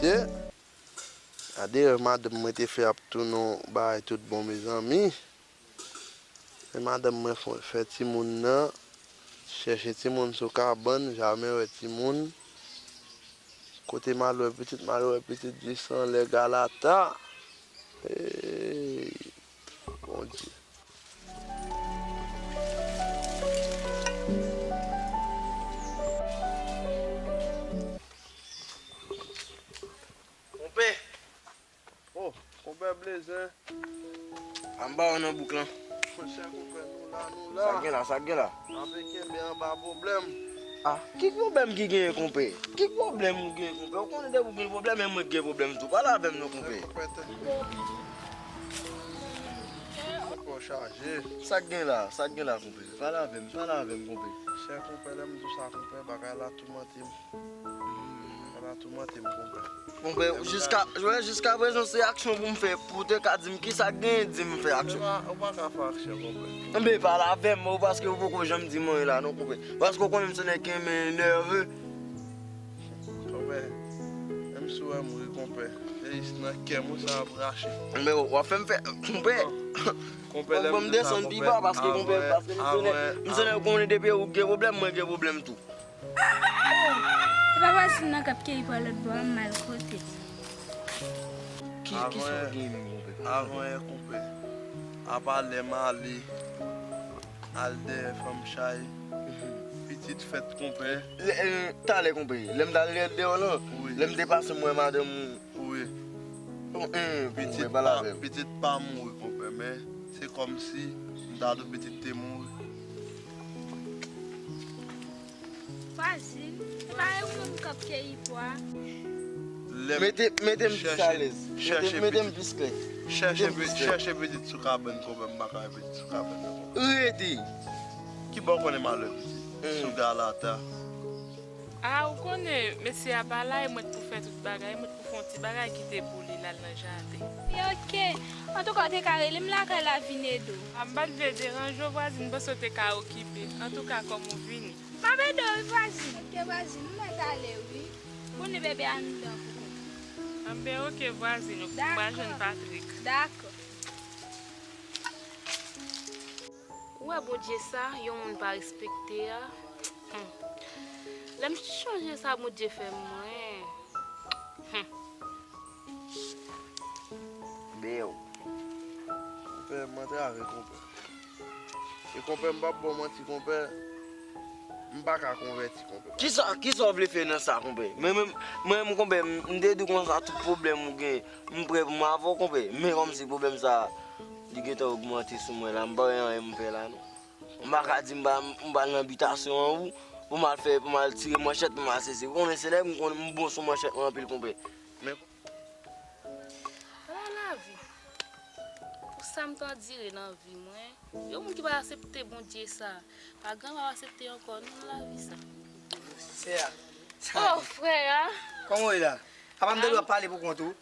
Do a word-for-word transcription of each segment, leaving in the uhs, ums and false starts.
Gade rèv madanm mwen te fè ap tounen yon bagay tout bon, mezanmi. Men madanm mwen fè, fè timoun nan, chèche timoun sou kabann, jamè wè timoun. Kote m al wè pitit, m al wè pitit jis anlè galata. Hey, Bondye. Konpè. Oh, konpè Blaze. Anba w nan bouk lan. Monchè, konpè, nou la, nou la. Sa k gen la, sa k gen la? N ap kenbe anba pwoblèm. Ah, ki pwoblèm ki genyen, konpè? Ki pwoblèm ou gen, konpè? Ou konnen depi ou gen pwoblèm, e mwen k gen pwoblèm tou. Pale avè m non, konpè. Konpè, tèt. Konpè, w chaje. Sa k gen la? Sa k gen la, konpè? Pale avè m, pale avè m, konpè. Chè konpè, lè m di w sa, konpè, bagay la toumante m. Bagay la toumante m, konpè. Konpè, jiska, wè, jiska prezan se aksyon pou m fè. Pou w te ka di m kisa k genyen, di m fè aksyon. Ou pa, ou pa ka fè aksyon, konpè. Enben, pale avè m, ou, paske ou poko janm di m anyen la, non, konpè. Paske ou konnen m se nèg ki renmen nève. Konpè, menm si w wè m ri, konpè, se jis nan kè m wi sa ap rache. Enben, w ap fè m fè, konpè. Konpè, lè m di sa, konpè, desann pi ba, paske, konpè, paske m se nèg, m se nèg ou konnen depi ou gen pwoblèm, mwen gen pwoblèm tou. E pa vwazin nan k ap keyi pwa lòt bò a, m mal kote. Ki, kisa w gen menm, konpè? Avan yè, konpè. Apa lè m ale, al dèyè fanm chay, pitit fèt, konpè. Lè, e, talè, konpè. Lè m t al dèyè w lan, wi, lè m te pase m wè madanm ou. Wi. Pitit pa, pitit pa mouri, konpè, men se kòmsi m ta di w pitit te mouri. Vwazin, se pa yon moun k ap keyi pwa. Mete, mete m plis alèz. Mete, mete m plis klè. Chèche pitit sou kabann, konpè, m pa ka wè pitit sou kabann nan, konpè. Rete! Ki bò w konnen m al wè pitit? Sou galata. Ah, ou konnen, mesye a pa la, e mwen t pou fè tout bagay, e mwen t pou fè yon ti bagay kite pou li, l al nan jaden. Oke. Antouka, w te ka rele m lakay la vin ede w. Ah, m pa t vle deranje w, vwazin, m panse w te ka okipe. Antouka, kòm ou vini. M ap ede w wi, vwazin. Oke, vwazin, m mèt ale wi. Konnen bebe anndan pou ou. Anben, oke, vwazin, m pral jwenn Patrik. Dakò. Ou wè Bondye sa, yon moun pa respekte a? Hmm. Lè m chonje sa Bondye fè mwen. Hmm. Bew. Konpè, m antrave, konpè. E konpè, m p ap ba w manti, konpè. M pa ka konvèti, konpè. Kisa, kisa w vle fè nan sa, konpè? Mwen menm, mwen menm, konpè, m, m te di w konsa, tout pwoblèm ou gen, m prè pou m avè w, konpè. Men kòmsi pwoblèm sa, li gentan ogmante sou mwen la, m pa gen anyen m fè la, non. M pa ka di m pa, m pa nan bitasyon an ou, pou m al fè, pou m al tire manchèt, pou m al sezi. Ou konnen se nèg m konnen m bon sou manchèt mwen anpil, konpè. Men Ala lavi! Pou sa m t andire nan vi mwen, yon moun ki pa aksepte Bondye sa, pa gen anyen w ap aksepte ankò non nan lavi sa. Sè a. Oh, frè a! Kòman w ye la? Apa m te dwe ap pale pou kont ou?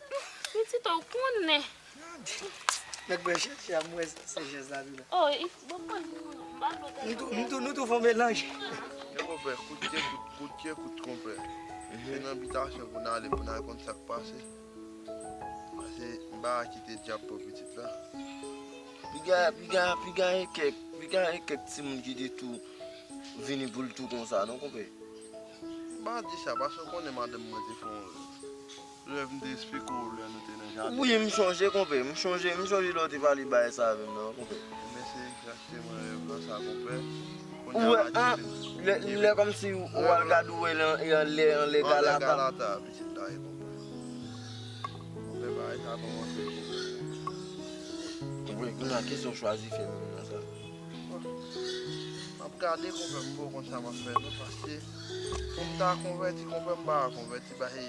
Pitit ou konnen. Nèg mwen chèche a, m wè se jès la tou la. Oh, i, bon, bon, m pa vle w tande. Nou tou, nou tou, nou tou fè yon melanj. Yo, konpè, kout pye, kout, kout pye, kout konpè. Se nan bitasyon pou n ale, pou n al konn sa k pase. Pase m pa kite dyab pran pitit la. Piga, piga, piga gen kèk, piga gen kèk timoun ki te tou vini pou l tou konsa, non, konpè? M pa di sa, paske w konnen madanm mwen te fè yon rèv, m te esplike w lè nou te nan jaden. Wi, m chonje, konpè, m chonje, m chonje lè w te pale bagay sa avè m nan, konpè. Men se egzakteman rèv lan sa, konpè. Ou wè, an, lè, lè kòmsi ou al gade ou wè l anlè, anlè galata. Anlè galata, pitit la ye, konpè. Konpè, bagay sa kòmanse, konpè. Konpè, kounye a, kisa w chwazi fè menm nan sa? M ap gade, konpè, m poko konn sa m ap fè non, paske pou m ta konvèti, konpè, m pa ka konvèti, paske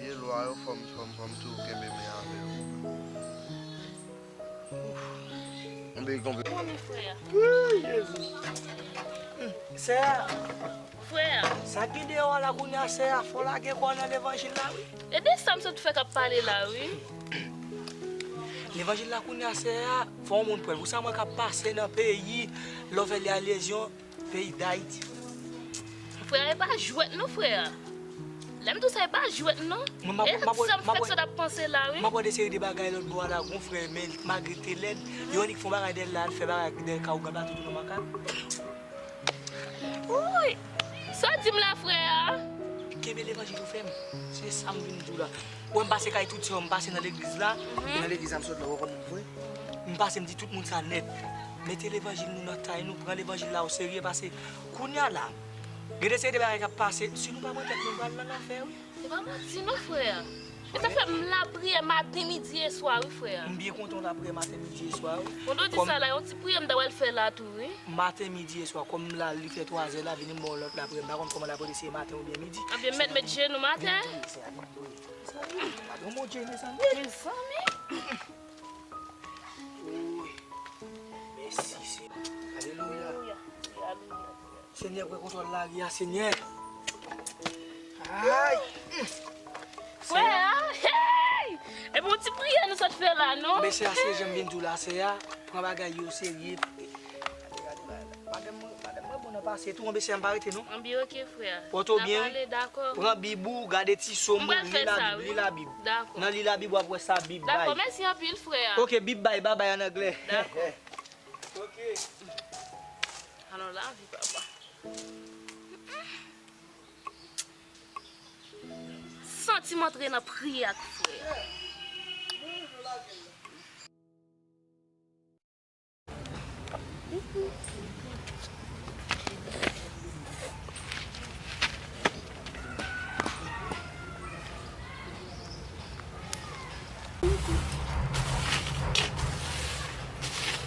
vye lwa yo, fò m, fò m, fò m toujou kenbe men avè yo, konpè. Ouf. Konpè, konpè. Konnen frè a. Wi, Jezi. Sè a. Frè a. Sa ki deyò a la kounye a, sè a, fò w lage kò w nan levanjil la, wi. E de sa m sot fè k ap pale la, wi. Levanjil la kounye a, sè a, fò yon moun pran l. Pou sa mwen k ap pase nan peyi, lè w fè lè a lezyon, peyi Dayiti. Frè a, e pa jwèt non, frè a. Lè m di w E pa jwèt non. Mwen, m ap, e m ap, sa m m ap, fèt sa t ap panse la wi. M ap wè de seri de bagay lòt bò a la, gon frè, men malgre te lèd, yo annik fè yon bagay dèyè l la, al fè bagay dèyè ka ou gaba toutou nan makak. Wouy! Sa w di m la, frè a? Kenbe levanjil ou fèm. Se sa m vin di w la. Ou wè m pase kay tout sè yo, m pase nan legliz la. Mhm. E nan legliz la m sot la, ou wè kòman m vre? M pase, m di tout moun sa nèt. Mete levanjil nou nan tay nou, pran levanjil la o serye, pase kounye a la, gen de seri de bagay k ap pase. Si nou pa pran tèt nou, nou pral nan lanfè wi. Se pa manti non, frè. E sa fè m lapriyè maten, midi e swa wi, frè. M byen kontan w lapriyè maten, midi e swa wi. Pandan w di sa la, yon ti priyè m ta pral fè la tou wi. Maten, midi e swa, kòm m la li fè twazè la, vini m ba w lòt lapriyè. M pa konn kòman lapriyè se maten oubyen midi. Ebyen, mèt met jenou maten. Vin priye, frè, vin priye. Mezanmi, pa gen yon Bondye, mezanmi. Mezanmi. Woy. Mèsi, Senyè. Alelouya. Alelouya. Senyè, pran kontwòl lari a, Senyè. Ay! Frè, hey! E bon ti priyè nou sot fè la, non? Mesye a, se jan m vin di w la, sè a, pran bagay yo serye. Gade, gade, gade. Madanm mwen, madanm mwen bon nan pase tou, anben sè a m pa rete non. Anben ok, frè. Pòte w byen, wi. N ap pale, dakò. Pran bib ou, gade ti sòm ou, li labib, li labib. Dakò. Nan li labib, w ap wè sa bib bay. Dakò, mèsi anpil, frè. Ok, bib bay, babay an anglè. Dakò. Ok. Alò, lavi, papa. Santi m antre nan priyè ak frè.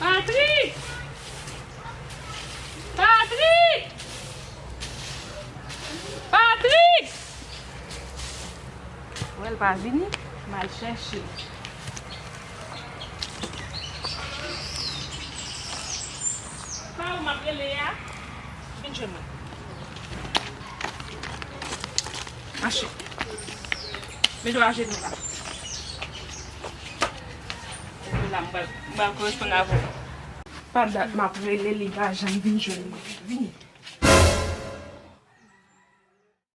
Patrick! Patrick! Patrick! Wè l pa vini, m al chèche l. Pa ou m ap rele a? Vin jwenn mwen. Mache. Mete w ajenou la. Ou la, m pral, m pral koresponn avè w. Pa dat m ap rele, li pa janm vin jwenn mwen. Vini.